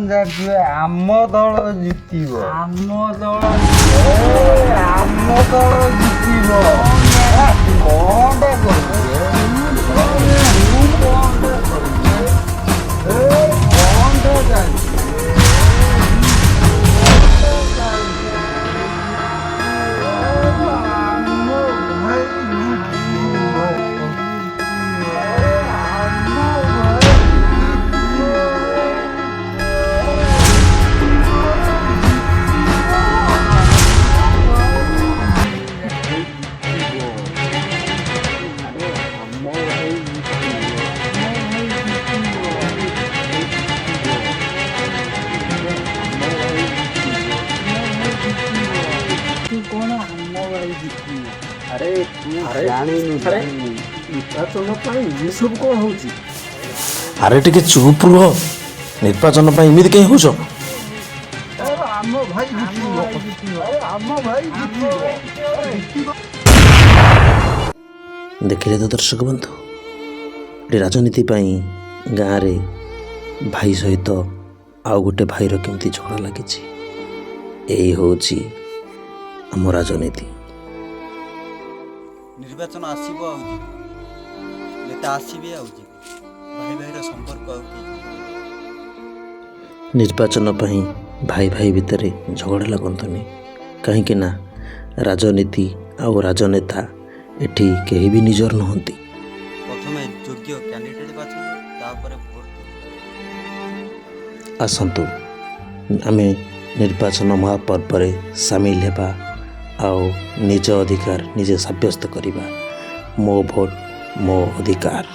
ଜାଣିଛୁ, ଆମ ଦଳ ଜିତିବ। ଆମ ଦଳ। ଏ, ଆମ ଦଳ ଜିତିବ। କଣଟା କରୁଛୁ? ତୁ କଣଟା କରୁଛୁ? ଏ, କଣଟା ଜାଣିଛୁ? ଆମ ଭାଇ ଜିତିବ। ଆମ ଭାଇ ଜିତିବ। ଆରେ, ଆମ ଭାଇ ଜିତିବ। ଆମ ଭାଇ ଜିତିବ। ତୁ କଣ, ଆମ ଭାଇ ଜିତିବ। ଆରେ, ତୁ ଆରେ, ଜାଣିନୁ। ଆରେ। ଜାଣିନୁ। ନିର୍ବାଚନ ପାଇଁ ଏସବୁ କଣ ହଉଛି? ଆରେ, ଟିକେ ଚୁପ୍ ରୁହ। ନିର୍ବାଚନ ପାଇଁ ଏମିତି କାହିଁ ହଉଛ? ଆରେ, ଆମ ଭାଇ ଜିତିବ। ଆରେ, ଆମ ଭାଇ ଜିତିବ, ଜିତିବ। ଦେଖିଲେ ତ ଦର୍ଶକ ବନ୍ଧୁ, ଏଠି ରାଜନୀତି ପାଇଁ ଗାଁରେ ଭାଇ ସହିତ ଆଉ ଗୋଟେ ଭାଇର କେମିତି ଝଗଡ଼ା ଲାଗିଛି। ଏଇ ହେଉଛି ଆମ ରାଜନୀତି। ନିର୍ବାଚନ ଆସିବ ଆଉ ଯିବ, ନେତା ଆସିବେ ଆଉ ଯିବେ, ଭାଇ ଭାଇର ସମ୍ପର୍କ ଆଉ କେହି। ନିର୍ବାଚନ ପାଇଁ ଭାଇ ଭାଇ ଭିତରେ ଝଗଡ଼ା ଲାଗନ୍ତୁନି, କାହିଁକି ନା ରାଜନୀତି ଆଉ ରାଜନେତା ଏଠି କେହି ବି ନିଜର ନୁହନ୍ତି। ପ୍ରଥମେ ଯୋଗ୍ୟ କ୍ୟାଣ୍ଡିଡେଟ୍ ବାଛନ୍ତୁ, ତାପରେ ଭୋଟ ଦିଅନ୍ତୁ। ଆସନ୍ତୁ, ଆମେ ନିର୍ବାଚନ ମହାପର୍ବରେ ସାମିଲ ହେବା ଆଉ ନିଜ ଅଧିକାର ନିଜେ ସାବ୍ୟସ୍ତ କରିବା। ମୋ ଭୋଟ ମୋ ଅଧିକାର।